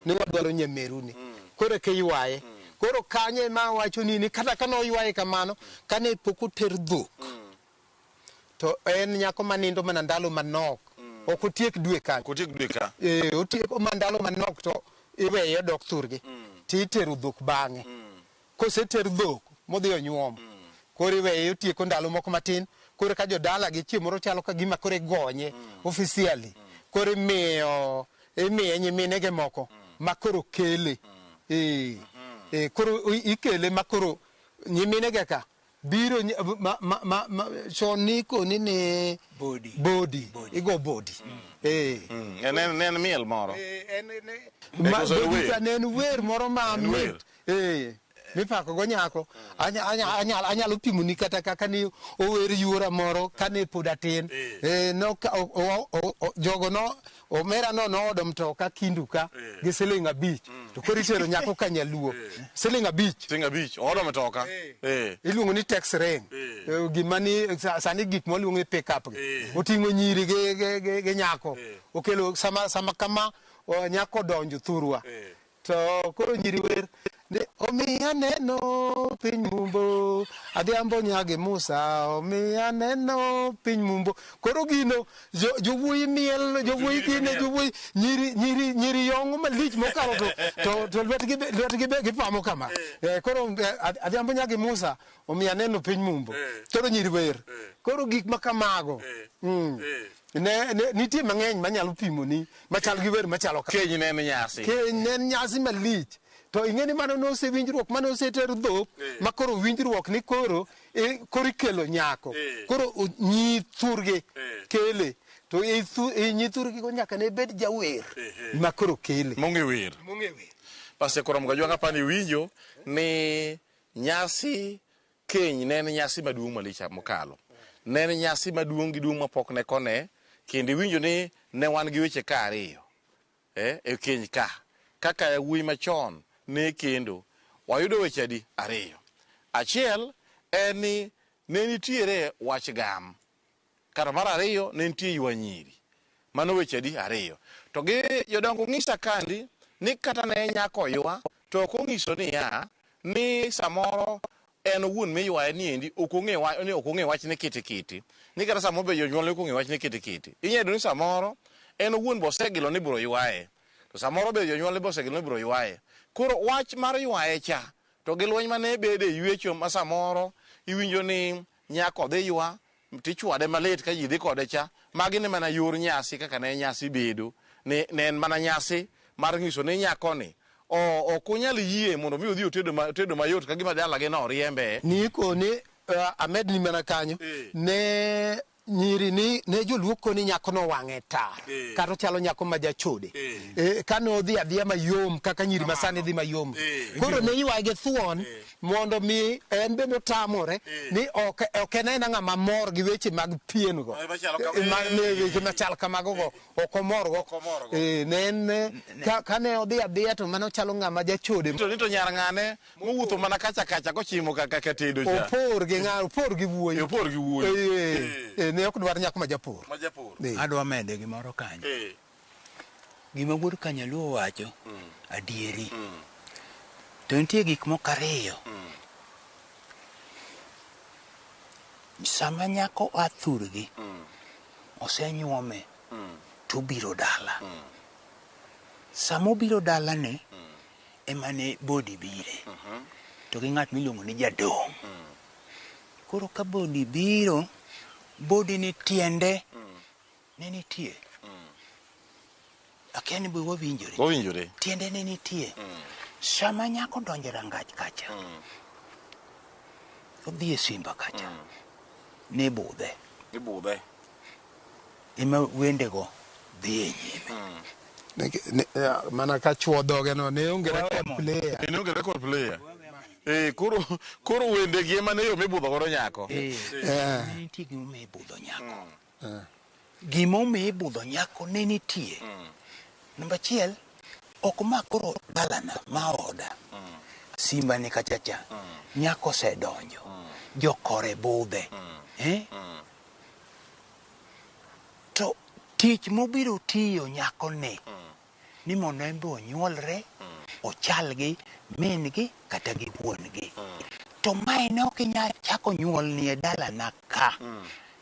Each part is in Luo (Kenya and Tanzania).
Ni wadwaro nyameruni. Koro eka iywaye. Koro kanyo ema awachoni ni kata ka noywaye kamano, kane pok oter dhok, to en nyako manindo mana ndalo manok. Ok otiek dwe kanyo. Ok otiek dwe ka. Eh, otieko mana ndalo manok to iweye odok thurgi. Titero dhok bang'e. Koseter dhok modhi onyuom, koro iweye otieko ndalo moko matin, koro ka jodalagi chieng' moro chalo ka gima koro igonye officially, koro imiyo imiye nyiminege moko ma koro kele. Eh, eh, koro ikele ma koro nyiminege ka biro ma, ma, ma, ma, chon nikoni ni Bodi. bodi, igo bodi. Eh. En, en, en miel moro. Ma, koso en bodi wer? cha ne en wer moro ma En wer. mit. Eh, mipako go nyako. Anyalo pimo ni kata kaka ni ower yuora moro kane pod atin. Eh, no, ka, o, o, o, o, jogo no, omera no noodo mtoka Kindu ka gi siling 5. To koro itero nyako ka nyaluo. Siling 5. Siling 5, oodo mtoka. Iluongo ni tax ring. Gima ni sani gik mwaluongo ni pick up gi. Oting'o nyiri gi nyako. Okelo sama kama nyako odonjo thurwa. To koro nyiri wer ni omiya neno piny mumbo, adhiambo nyagi Musa, omiya neno piny mumbo. Koro gino jowuoyi miel, jowuoyi gine, jowuoyi nyiri, nyiri, nyiri yong'o malich mokalo to lwetgi be gipamo kama. Koro adhiambo nyagi Musa, omiya neno piny mumbo. Koro nyiri wer. Koro gik ma kamago. Ne, nitie mang'eny manyalo pimoni, machal gi wer machalo ka. Keny ne en nyasi. Keny ne en nyasi malich. To ing'e ni mano nosewinjruok, mano oseter dhok, ma koro winjruok ni koro, koro ikelo nyako. Koro nyi thurgi kele. To nyi thurgi go nyaka ne bed jawer ma koro kele. Mong'e wer. Mong'e wer. Pastor Korom Kajwang' apani winjo ni nyasi keny ne en nyasi maduong' malich mokalo. Ne en nyasi maduong' gi duong' mapok ne kone, kendo iwinjo ni ne wan gi weche ka ariyo, e keny ka. Kaka yawuoyi machon ne kendo, wayudo weche adi? Ariyo. Achiel en ni ne nitiere wach gam. Kata mar ariyo ne nitie ywa nyiri. Mano weche adi? Ariyo. To gi jodongo ng'isa kandi ni kata ne nyako ywa to ok onyiso niya ni samoro en owuon miywaye ni endi ok ong'e wa, ni ok ong'e wach ni kiti kiti. Ni kata samoro be jonyuolne ok ong'e wach ni kiti kiti. Inyalo yudo ni samoro en owuon be osegilo ni ibiro ywaye. To samoro be jonyuolne be osegilo ni ibiro ywaye. Koro wach mar ywaye cha to gi lweny mane bede e ywecho ma samoro iwinjo ni nyako dhi ywa tichwade malit ka ji dhi kode cha, magi ne mana yor nyasi kaka ne nyasi bedo. Ne, ne en mana nyasi mar nyiso ni nyakoni ok unyal yie mondo mi odhi otedo tedo mayot ka gima dalagi no oriembe. Ni koni, amedni mana kanyo, ne nyiri ni ne joluo koni nyako no wang'e tar, kata ochalo nyako ma jachode. Kane odhi adhiya mayom kaka nyiri ma sani dhi mayom. Koro ne iywaye gi thuon mondo mi en bende otamore ni ok en aena ng'ama mor gi weche mag pien go. Weche machal kamago go ok omor go. Ne en, kane odhi adhiya to mano chalo ng'ama jachode. To ni to nyar ng'ane mowuotho mana kacha kacha kochimo kaka tedo cha. Opor gi ng'a, opor gi wuoyi. Opor gi wuoyi. Ne ok dwar nyako ma japur. Ma japur. Adwa mede gimoro kanyo. Gima wuod Kanyaluo wacho, adieri. To nitie gik moko ariyo. Sama nyako a thurgi, osenyuome, to obiro dala. Sama obiro dala ni, ema ne bodi bire. To gi ng'at miluongo ni jadong'. Koro ka bodi biro, bodi ni tiende ne nitie. Akia ni be wawinjore. Wawinjore. Tiende ne nitie. Sama nyako donjo e rangach kacha, odhi e simba kacha, ne budhe. Ibudhe. Ema wendego dhi e nyime. Mana ka chuo dhoge no, ne onge record player. Ne onge record player. Koro wende gi ema ne yo mibudho godo nyako. Ne nitie gima ibudho nyako. Gima omiyo ibudho nyako ne nitie. Namba achiel, ok ma koro dalana, ma oda. Simba ni kacha cha. Nyako osedonjo. Jokore budhe. To tich mobiro tiyo nyako ni, Ni mondo en be onyuolre, ochal gi min gi kata gi wuon gi. To mae ne ok inyal chako nyuolni e dalana ka,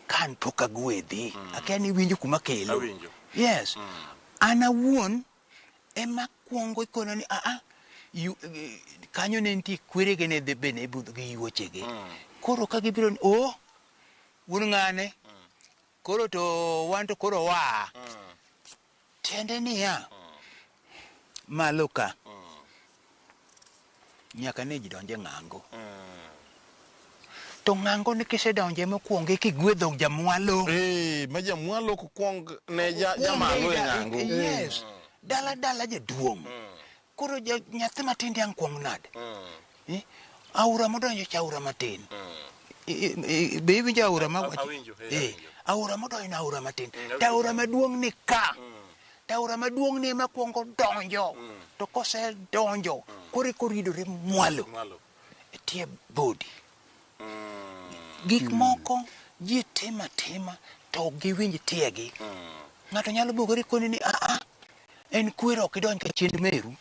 ka an pok agwedhi. Akia ni iwinjo kuma akelo. Awinjo. Yes. An awuon ema akwongo ikona ni aa, yu, kanyo ne nitie kwerege ne dhi be ne budho gi yuochegi. Koro ka gibiro ni, oh, wuon ng'ane, koro to wan to koro waa. Tiende niya, malo ka, nyaka ne ji donj e ng'ango. To ng'ango ni kisedonje mokwongo eka igwedho jamwalo. Eh, ma jamwalo ok kwong ne ja, jamalo e ng'ango. Yes. Dala dala jaduong'. Koro ja, nyathi matin diang' kwong nade? Eh? Aora modonjo cha aora matin. Be iwinjo aora ma wacho? Awinjo, eh, Eh, awinjo. aora modonjo no aora matin. Mm, To aora maduong' ni ka. To aora maduong' ni ema kwongo donjo. To kosedonjo, koro eka oridore mwalo. Mwalo. E tie body. Gik moko ji timo atima to ok giwinj tiegi. Ng'ato nyalo bogore koni ni aa, en kwero ok idonj ka chiend meru.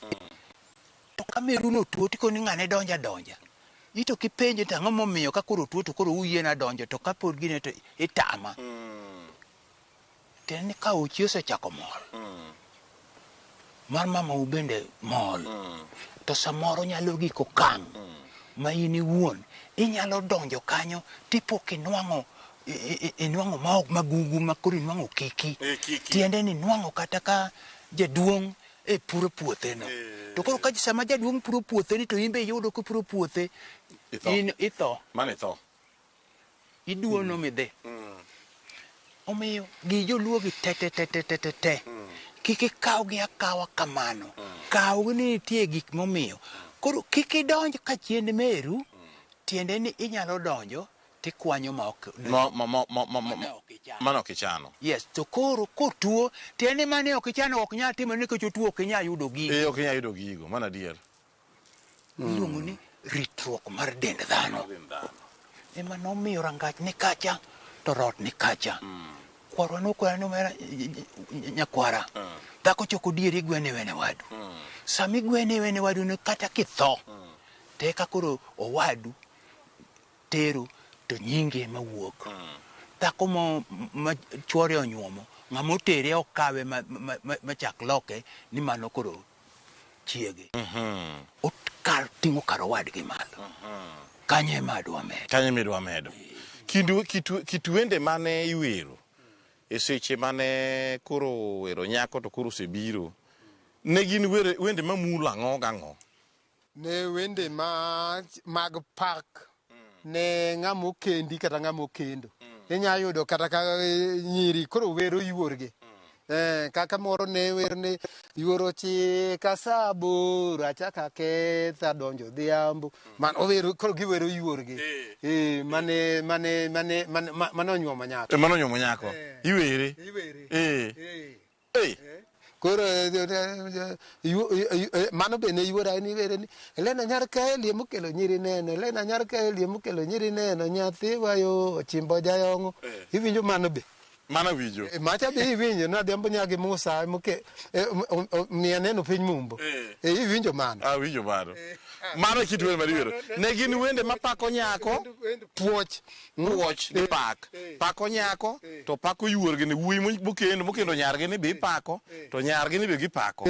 To ka meru no tuo tikoni ng'ane donja donja. Ito kipenje to ang'o momiyo ka koro otuo to koro uyiena donjo to ka pod gine to itama. Tiende ni ka ochi osechako mol. Mar mamau bende mol. To samoro nyalo gik okang' ma in iwuon inyalo donjo kanyo tipo kinwang'o inwang'o ma ok magugu ma koro inwang'o kiki. Eh, kiki. Tiende ni inwang'o kata ka jaduong' e puro puothe no. To koro ka sama jaduong' puro puothe ni to in be iyudo kopuro puothe Itho. in itho. Mano itho. Iduono midhi. Omiyo gi joluo gi te te te te te te te. Kik ikawgi akawa kamano. Kawgi ni nitie gik momiyo. Koro kik idonj ka chiend meru, tiende ni inyalo donjo tikwanyo ma ok Ma, ma, ma, ma, ma, ma, Mane ok ichano. mano ok ichano. Yes, to koro kotuo, tiende ni mane ok ichano ok nyal timore nikech otuo ok inyal yudo gigo. Eh, ok inyal yudo gigo, mano adier. Iluongo ni ritruok mar dend dhano. Ema nomiyo rangach ni kacha to rot ni kacha. Kwarwa nokwera ni omera nyakwara. Dhako choko dieri igwene wene wadu. Sama igwene wene wadu no kata kitho, to eka koro owadu tero to nyingi ema wuok. Dhako mo ma chuore onyuomo, ng'ama otere ok kawe ma, ma, ma, ma chak loke ni mano koro chiege. Kar ting'o kar owadgi malo. Kanyo ema adwa medo. Kanyo ema idwa medo. Kind, kit, kit wende mane iwero e seche mane koro wero nyako to koro osebiro, ne gin were, wende mamulo ang'o gang'o? Ne wende ma, mag pak ne ng'ama okendi kata ng'ama okendo. Inya yudo kata ka nyiri koro wero yuorgi. Kaka moro ne wer ni yuoro chika saa aboro achaka ketha donjo odhiambo. Man owero koro giwero yuorgi. Mane mane mane mane mane onyuomo nyako. E, mano onyuomo nyako. Iwere. Iwere. Eh. Eh. Koro mano be ne yuora ni iwere ni Elena nyar Kaeli emokelo nyiri neno, Elena nyar Kaeli emokelo nyiri neno, nyathiwa yo ochimbo jayong'o. Iwinjo mano be? Mano awinjo. Macha be iwinjo ni Adhiambo nyagi Musa emoke miya neno piny Mumbo. Iwinjo mano? Awinjo mano. Mano e kit wende mane iwero. Ne gin wende mapako nyako. Puoch. Puoch gi pak. Pako nyako to pako yuorgi ni wuoyi mokendo mokendo nyargi ni be ipako to nyargi ni be gipako.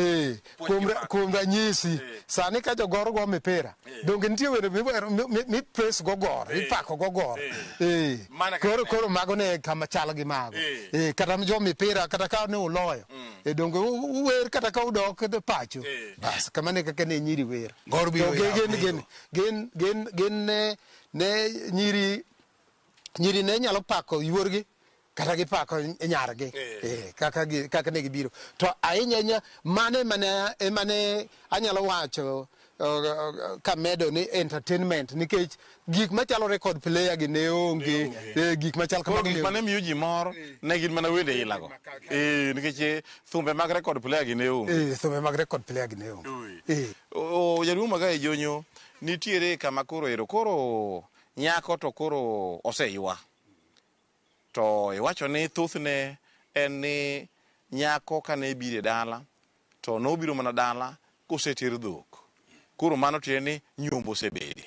Kuom ranyisi, sani ka jogor go mipira, donge nitie wende miwero mi praise go gor, ipako go gor. Koro koro mago ne kama chal gi mago. Kata jo mipira kata ka ne uloyo. Donge uwer kata ka udok pacho. Bas kamano e kaka ne nyiri wer. Gor biro yawo Gin gin gin gin ne ne nyiri nyiri ne nyalo pako yuorgi kata gipako nyargi kaka gi, kaka ne gibiro to ahinya ahinya mano emane emane anyalo wacho kamedo ni entertainment nikech gik machalo record player gi ne onge gik machal Koro kamago gik ne mane miyo ji mor ne gin mana wende ilago. Nikech thumbe mag record player gi ne onge. Thumbe mag record player gi ne onge. Jaduong' Magayi Jonyo nitiere kama koro ero koro nyako to koro oseywa. To iwacho ni thothne en ni nyako kane biro e dala to nobiro mana dala koseter dhok. Koro mano tiende ni nyombo osebede.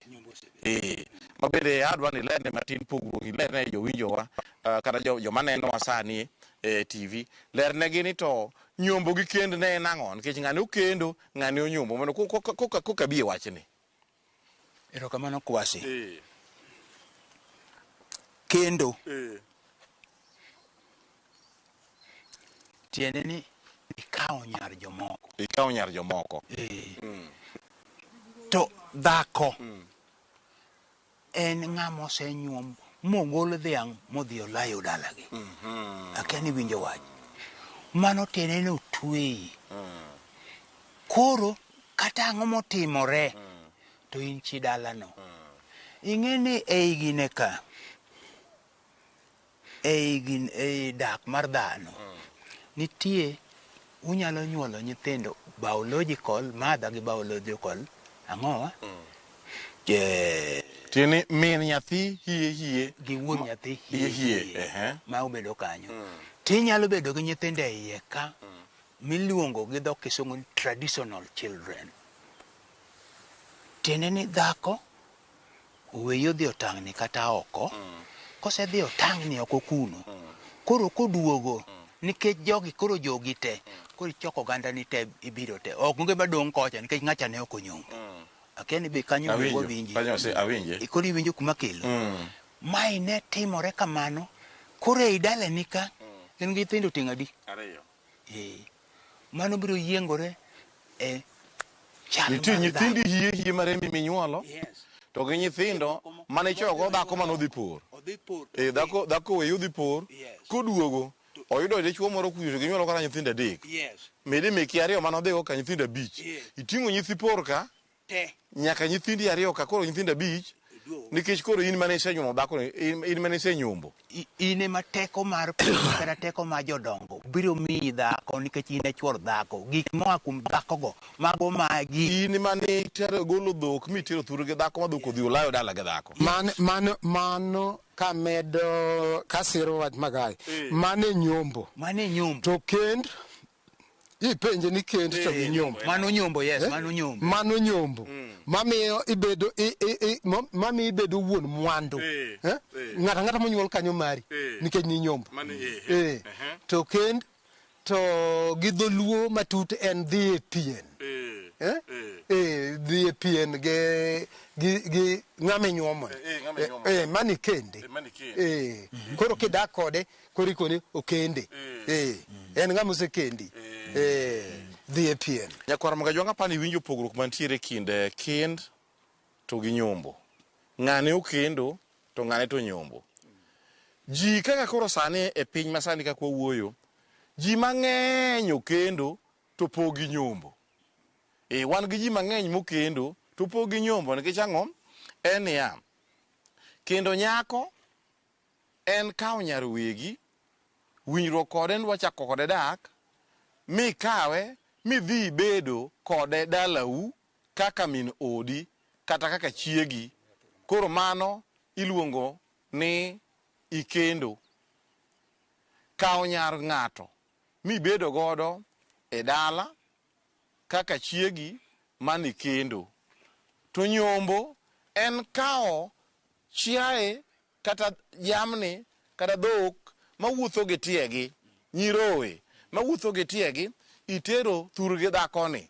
Ee, ma bende adwa ni ilerne matin pogruok, ilerne jowinjowa kata joma nenowa sani e TV. Lernegi ni to nyombo gi kend ne en ang'o? Nikech ng'ani okendo, ng'ani onyombo. Mondo koka bi e wachni. Erokamano Kwasi. Kendo. Tiende ni ikawo nyar jomoko. Ikawo nyar jomoko. To dhako en ng'ama osenyuom mogol dhiang' modhi olayo dalagi. Akia ni iwinjo wach. Mano tiende ni otweyi. Koro kata ang'o motimore to in chi dalano. Ing'e ni ei gine ka, ei gin ei dak mar dhano nitie unyalo nyuolo nyithindo biological mother gi biological ang'owa Tiende ni min nyathi hie hie gi wuon nyathi hie hie, ma obedo kanyo. Tinyalo bedo gi nyithindo e iye ka miluongo gi dho kisungu ni traditional children. Tiende ni dhako oweyi odhi otang'ni kata oko. Kosedhi otang'ni oko kuno, koro koduogo nikech jogi koro jogi te, koro ichoko oganda ni te ibiro te. Ok onge madong' kocha nikech ng'acha ne ok onyombo. Akia ni be kanyo be wawinji. Kanyo ase awinje. Koro iwinjo kuma kelo. Mae ne timore kamano, koro ei dalani ka, gin gi nyithindo tieng' adi? Ariyo. Ee. Mano biro yiengore e chal Nitie mar nyithindi dhano. hie hie marembi minyuolo. Yes. To gi nyithindo mane ichoyo go dhako mane odhi por. Odhi por. Eh, dhako dhako oweyi odhi por. Yes. Koduogo, oyudo dichuo moro kucho to ginyuolo kata nyithindo adek. Yes. Mede meki ariyo mane odhigo ka nyithindo abich. Yes. Iting'o nyithi por ka Te. nyaka nyithindi ariyo ka koro nyithindo abich. Iduogo. Nikech koro in mane isenyuomo dhako ni, in mane isenyombo. In ema teko mar piny kata teko mar jodongo biro miyi dhako nikech in e chuor dhako. Gik moa kuom dhakogo mago magi. In mane itero golo dhok mitero thuru gi dhako ma dhok odhi olayo dala gi dhako. Mano kamedo kasiro wach Magayi. Mano e nyombo. Mano e nyombo. To kend ipenje ni kend to gi nyombo. Mano nyombo, yes, mano nyombo. Mano nyombo. Mamiyo ibedo mamiyo ibedo wuon mwandu. Ng'ato ang'ata monyuol kanyo mari nikech ni nyombo. To kend to gi dholuo matut en dhi e pien. Dhi e pien gi ng'ama inyuomo. Mano ikende. Koro kidak kode koro ikoni okende. En ng'ama osekendi. Dhi e pien. Nyakwar Mgajwang' apani iwinjo pogruok mantiere kind kend to gi nyombo. Ng'ane okendo to ng'ane to nyombo. Ji kaka koro sani e piny masani kaka wawuoyo, ji mang'eny okendo to pok gi nyombo. Wan gi ji mang'eny mokendo to pok gi nyombo nikech ang'o? En niya, kendo nyako en kawo nyar wegi, winjruok kode ni dwa chako kode dak, mikawe midhi ibedo kode dalau kaka min odi kata kaka chiegi. Koro mano iluongo ni ikendo. Kawo nyar ng'ato mibedo godo e dala kaka chiegi mano ikendo. To nyombo en kawo chiaye kata jamni kata dhok mawuotho gi tiegi, nyiroye mawuotho gi tiegi, itero thurgi dhakoni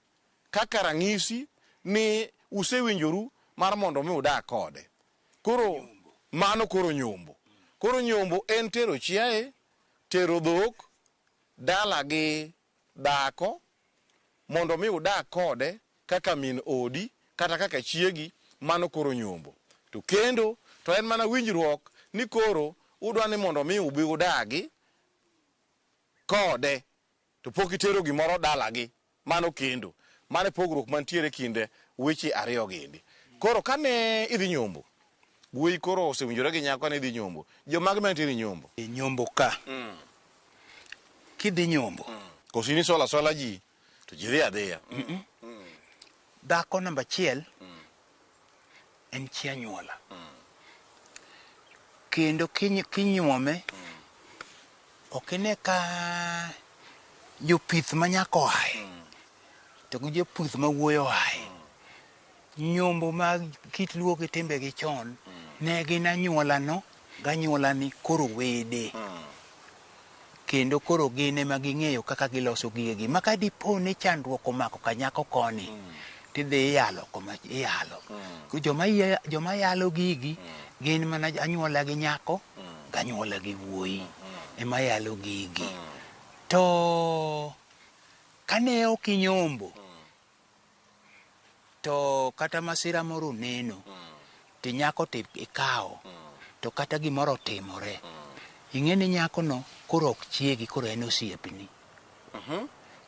kaka ranyisi ni usewinjoru mar mondo mi udag kode. Koro mano koro nyombo. Koro nyombo en tero chiaye, tero dhok dala gi dhako mondo mi udag kode kaka min odi kata kaka chiegi, mano koro nyombo. To kendo to en mana winjruok ni koro udwa ni mondo mi ubi udagi kode to pok itero gimoro dalagi, mano kendo. Mano e pogruok mantiere kind weche ariyo giendi. Koro kane idhi nyombo, wuoyi koro osewinjore gi nyako ni idhi nyombo, jomage mane teri nyombo? E nyombo ka. Kidhi nyombo. Koso in isola sola ji to ji dhi adhiya. Dhako namba achiel en chi anyuola. Kendo kinyuome ok ine ka jopith ma nyako oaye. To gi joputh ma wuoyo oaye. Nyombo mag kit luo gi timbegi chon ne gin anyuolano gi anyuolani koro wede. Kendo koro gin ema ging'eyo kaka giloso gigegi. Ma ka dipo ni chandruok omako ka nyako koni, tidhi iyalo koma iyalo. Koro joma, joma yalo gigi gin mana anyuola gi nyako gi anyuola gi wuoyi ema yalo gigi. To kane ok inyombo, to kata masira moro oneno, to nyako to ikawo, to kata gimoro otimore, ing'e ni nyakono koro ok chiegi, koro en osiepni.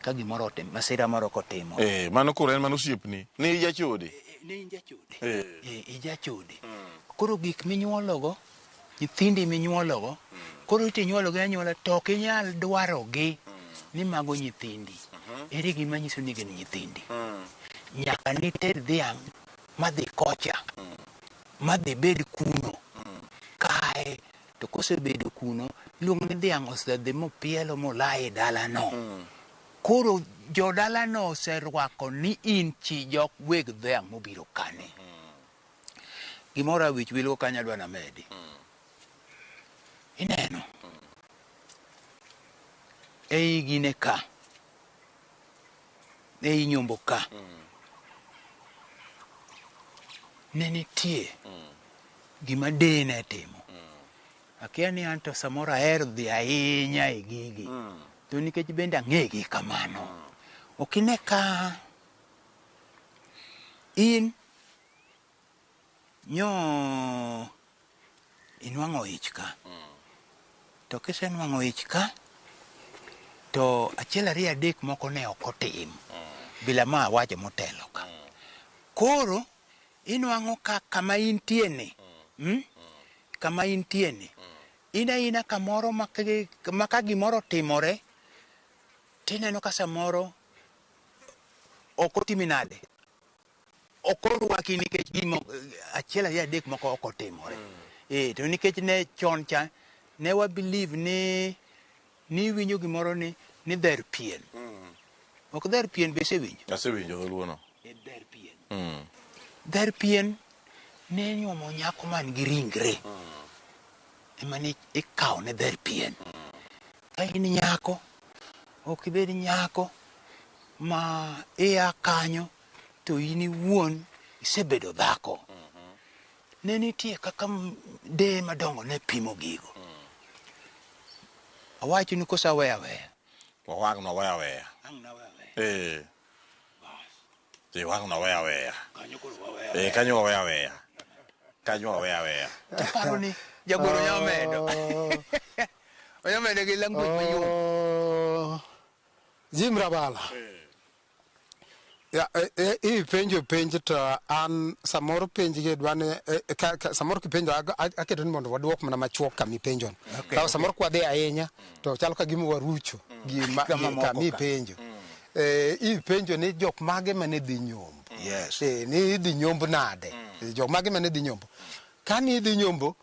Ka gimoro otim, masira moro kotimore. Eh, mano koro en mano osiepni. Ni ijachode. Ne in jachode. Eh. Eh, ijachode. Koro gik minyuologo, nyithindi minyuologo, koro itinyuologi anyuola to ok inyal dwarogi ni mago nyithindi. Ere gima nyiso ni gin nyithindi? Nyaka niter dhiang' madhi kocha, madhi bed kuno. Kae to kosebedo kuno, iluongo ni dhiang' osedhi mopielo molai e dalano. Koro jodalano oserwako ni in chi jok weg dhiang' mobiro kani. Gimoro awich wilgo kanyo adwa namedi. Ineno, ei gine ka, ei nyombo ka, ne nitie gima deye ne timo. Akia ni an to samoro ahero dhi ahinya e gigi. To nikech bende ang'egi kamano. Ok ine ka in nyo inwang'o ich ka. To kisenwang'o ich ka, to achiel ariyo adek moko ne ok otim. Bila ma awacho motelo ka. Koro inwang'o ka kama intie ni, Kama intie ni, in aina kamoro ma ka gimoro otimore, tineno ka samoro ok otimi nade? Ok orwaki nikech gimo achiel ariyo adek moko ok otimore. Eh, to nikech ne chon cha ne wa believe ni niwinjo gimoro ni ni dher pien. Ok dher pien be isewinjo? Asewinjo dholuo no. E dher pien. Dher pien ne nyuomo nyako man gi ringre. Ema ne ikawo ne dher pien. Ka in nyako, ok ibed nyako ma ia kanyo to in iwuon isebedo dhako. Ne nitie kaka deye madongo ne pimo gigo. Awachonu koso aweyo aweya? Wang' no weya weya. Ang' nawe aweya. Eh. Eh, wang' no weya weya. Kanyo koro waweya. Eh, kanyo waweya weya. Kanyo waweya weya. Aparo ni jagoro nyalo medo. Onyalo medo gi language mayom. Oh, Jim Rabala. Ya, ipenjo penj to an samoro penj gi dwa ni samoro kipenjo aketo ni mondo waduok mana machuok kama ipenjono. Okay, Ka samoro kwadhi ahinya to chalo ka gima warucho gima Kama moko kama ka. ipenjo. Eh, ipenjo ni jok mage mane dhi nyombo. Yes. Eh, ni idhi nyomb nade? Jok mage mane dhi nyombo? Kane idhi nyombo,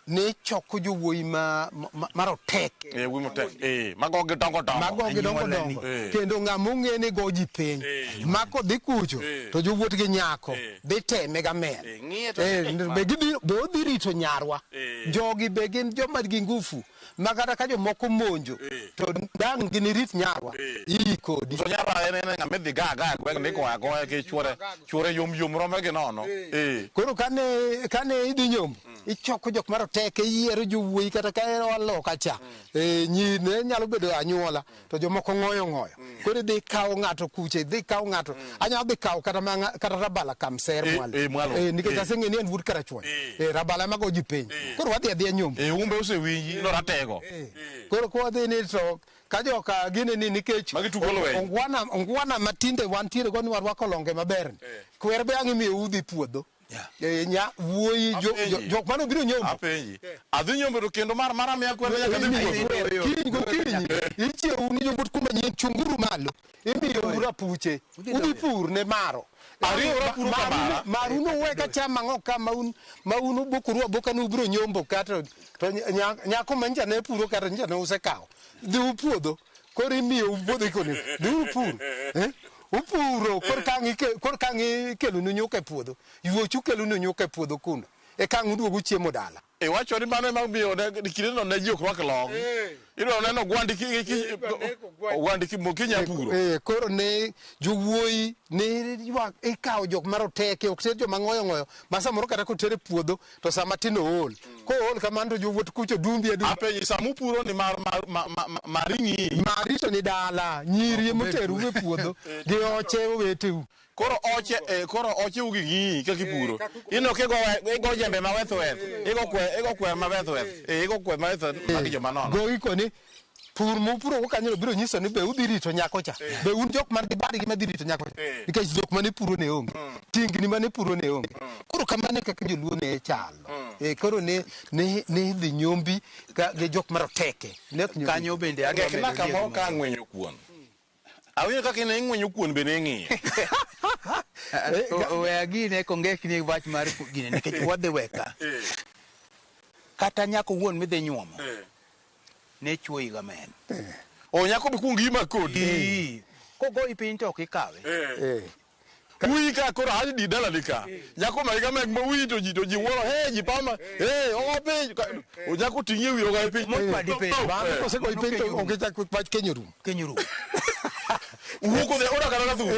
ne choko jowuoyi ma, ma, maroteke Eh, wuoyi motek. Eh, mago gi dongo dongo. mago gi dongo Anyuolani. dongo Eh. kendo ng'ama ong'e ni go ji piny ma kodhi kucho to jowuot gi nyako dhi teme gamer Eh, ng'iye to- Eh, be gidhi be odhi rito nyarwa Eh. jogi be gin joma gi ngufu ma kata ka jomoko monjo to dang' ginirit nyarwa iyi kodi To nyara en en ng'ama idhi ga ga e gweng' ni goyo agoya gi chuore. Chuore yom yom rome gi nono. Eh. Koro kane kane idhi nyombo ichoko jok maroteke iyiero jowuoyi kata ka oa loka cha nyiri ne nyalo bedo anyuola to jomoko ng'oyo ng'oyo koro idhi kawo ng'ato kucha idhi kawo ng'ato anyalo dhi kawo kata ma kata Rabala Kamser mwalo Eh, mwalo. Nikech aseng'e ni en wuod Karachuonyo Rabala ema go ji piny koro wadhi adhiya nyombo Eh, umbe osewinji noratego. Koro kwadhi ni to ka joka gine ni nikech Magi tugo lweny. ongwana ongwana matinde wantiere go ni warwako longe maber ni kwer be ang' imiyo udhi puodho Yeah. Nya wuoyi Apenji. jok mane obiro nyombo Apenji. Adhi nyombo to kendo mar mara miya kwer nyaka dhi puodho. Kiny gokinyi ichiewu ni jowuot kuma nyien chunguru malo imiyou rapuche udhi pur ne maro Ariyo rapuro ka mara. Maru nuwe ka cham ang'o ka maun maun ubokoru aboka ni ubiro nyombo ka to nyako ma nyicha ne puro kata nyicha ne usekawo dhi upuodho koro imiyou puodho ikoni dhi upur eh? Upuro kor ka ang' ikelonu nyuka e puodho. Yuochu kelonu nyuka e puodho kuno. Eka ang' uduogo chiemo dala. Iwacho ni mano ema omiyo ne kindeno ne ji ok rwak long. Idwaro neno ogwandi ogwandi kinya puro. Koro ne jowuoyi ne ywak ikawo jok maroteke ok ter joma ng'oyo ng'oyo ma samoro kata koter e puodho to sama tin ool. Kool kamano to jowuoth kucho dumbi adumba. Apenji sama upuro ni mar mar ma, ma, ma, mari ng'iyi. Mari to ni dala nyiri emoteru e puodho gi oche oweteu. Koro oche ugi ng'iyi kaka ipuro. Ineno ka igo jembe ma weth weth. Igo kwer ma weth weth. Igo kwer ma weth weth magi joma nono. Gogi koni pur mupuro go kanyo biro nyiso ni be udhi rito nyako cha. Be un jok man gi badgi madhi rito nyako cha. Nikech jok mane puro ne onge. Tingni mane puro ne onge. Koro kamano e kaka joluo ne chalo. Koro ne dhi nyombi gi jok maroteke. Ne ok nyombi. Kanyo bende adwa Ngekna medo kamoro ni ka ng'wenyo kuon. Awinjo kaka ne ing'wenyo kuon be ne ing'iyo. We agine kongekni wach mar gine nikech wadhi weka. Kata nyako wuon midhi nyuomo. Ne chuoyi gamen. O nyako be kuong ima kodi. Kogoyi piny to ok ikawe. Uyi ka koro aji di dalani ka. Nyako ma higa mek ma uyi to ji wuoro he ji pama. He ogo piny. O nyako ting'e wiye ogoye piny. Mochwadi piny. Bang'e kosegoyi piny to onge chak wach keny orumo. Keny orumo. Wuok odhi odak kata thum.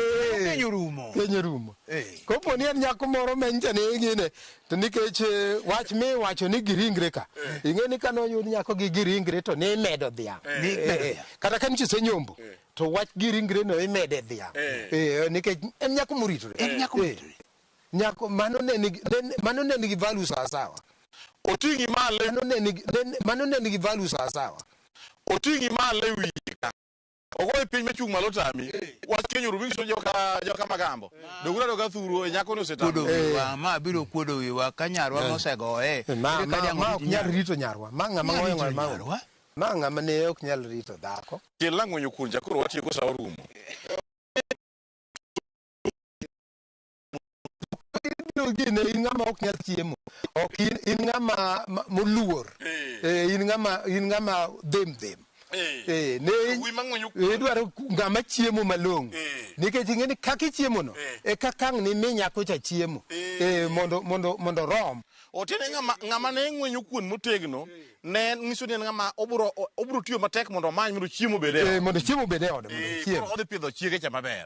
Keny orumo. Keny orumo. Kopo ni en nyako moro mencha ne ing'ine to nikech wach miwacho ni giringre ka. Ing'e ni kane oyud nyako gi giringre to ne imedo dhiang'. Ne imedo dhiang'. Kata ka nitie osenyombo to wach giringre no imede dhiang'. Nikech en nyako moritore. En nyako moritore. Nyako mano ne nigi value sawa sawa. Oting'i malo. Mano ne nigi value sawa sawa. Oting'i malo e wiye ka. Ogoyi piny machung' malo tami. Wach keny orumo inyiso joka Magambo. Doguru adoga thuru e nyako ni osetamo. Kuodo wiwa, ma biro kuodo wiwa ka nyarwa mosegoye. Ma Ere ka diang' ma orit ok nyal nyarwa? rito nyarwa. Ma ng'ama Nyal ng'oyo rito ng'oyo ma. nyarwa? Ma ng'ama ne ok nyal rito dhako. Kel ang'wenyo kuon cha koro watieko sa orumo. Ibiro gine in ng'ama ok nyal chiemo. Ok in ng'ama moluor. In ng'ama dhem dhem. Ne Wuoyi mang'wenyo kuon. Idwaro ng'ama chiemo malong'o. Nikech ing'e ni kaka ichiemo no, e kaka ang' nimi nyako cha chiemo. Mondo rom. Otiende ng'ama ne ng'wenyo kuon motegno ne nyiso ni en ng'ama obiro tiyo matek mondo omany mondo chiemo obed e ot. Mondo chiemo obed e ode, mondo ochiem. Koro odhi pidho chiege cha maber.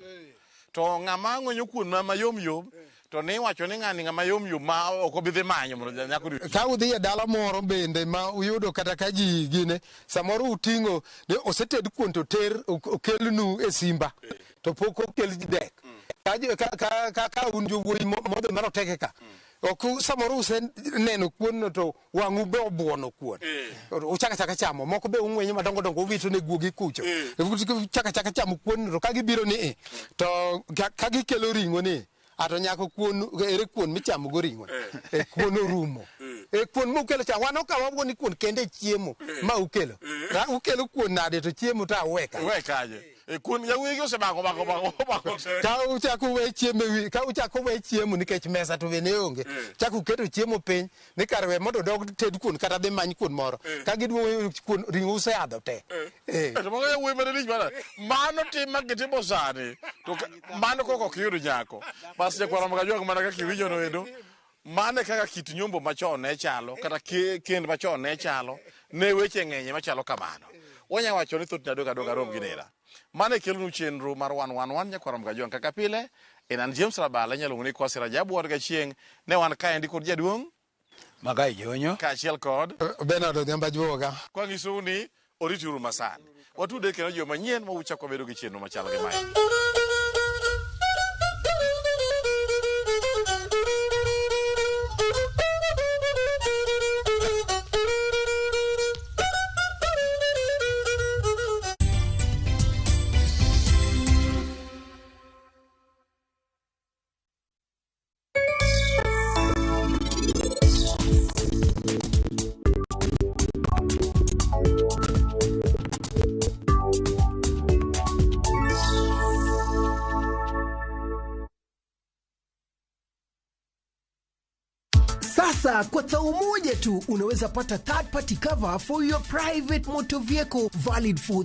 To ng'ama ng'wenyo kuon ma yom yom to ne iwacho ni ng'ani ng'ama yom yom ma ok obi dhi manyo mondo nyako ni Ka udhi e dala moro bende ma uyudo kata ka ji gine, samoro uting'o ne oseted kuon to ter okelnu e simba to pok okel dek. Ka un jowuoyi modhi maroteke ka, ok samoro useneno kuon no to wang'u be obuono kuon. Uchako achaka chamo, moko be ung'wenyo madongo dongo uwito ne guogi kucho. Uchako achaka chamo kuon no to ka gibiro ni e, to ka gikelo ring'o ni ato nyako kuon, ere kuon michamo go ring'o? Kuon orumo. Kuon mukelo cha, wan ok wago ni kuon kende chiemo ma ukelo. Ra ukelo kuon nade to chiemo to awe kanyo. We kanye. Kuon yawuoyi gi osebako bako bako bako. Ka uchako we chiemo e wi, ka uchako we chiemo nikech mesa to bende onge. Chako uketo chiemo piny ni kar we mondo dog ted kuon kata dhi many kuon moro. Ka giduogo kuon ring'o useadho te. To mago yawuoyi mana lich mana. Mano tim ma gitimo sani. To mano kok ok iyudo nyako. Bas nyakwara Magajuang' mana kaka iwinjo no endo. Mano e kaka kit nyombo machon ne chalo, kata kend machon ne chalo, ne weche ng'enye machalo kamano. Wanya wacho ni thothne adog adoga rom gi nera. Mano e kelonu chenro mar 111 nyakwara Magajuang' kaka pile. En an James Rabala, inyalo luongo ni Kwasi Rajabu od Gachieng'. Ne wan kaendi kod jaduong' Magai Jonyo. Kaachiel kod Bernard Odhiambo Ajuoga. Kwanyisou ni orituru masani. Watude kendo juma manyien ma uchako wabedo gi chenro machal gi mae. Sasa kwa thao moja tu unaweza pata third party cover for your private motor vehicle valid for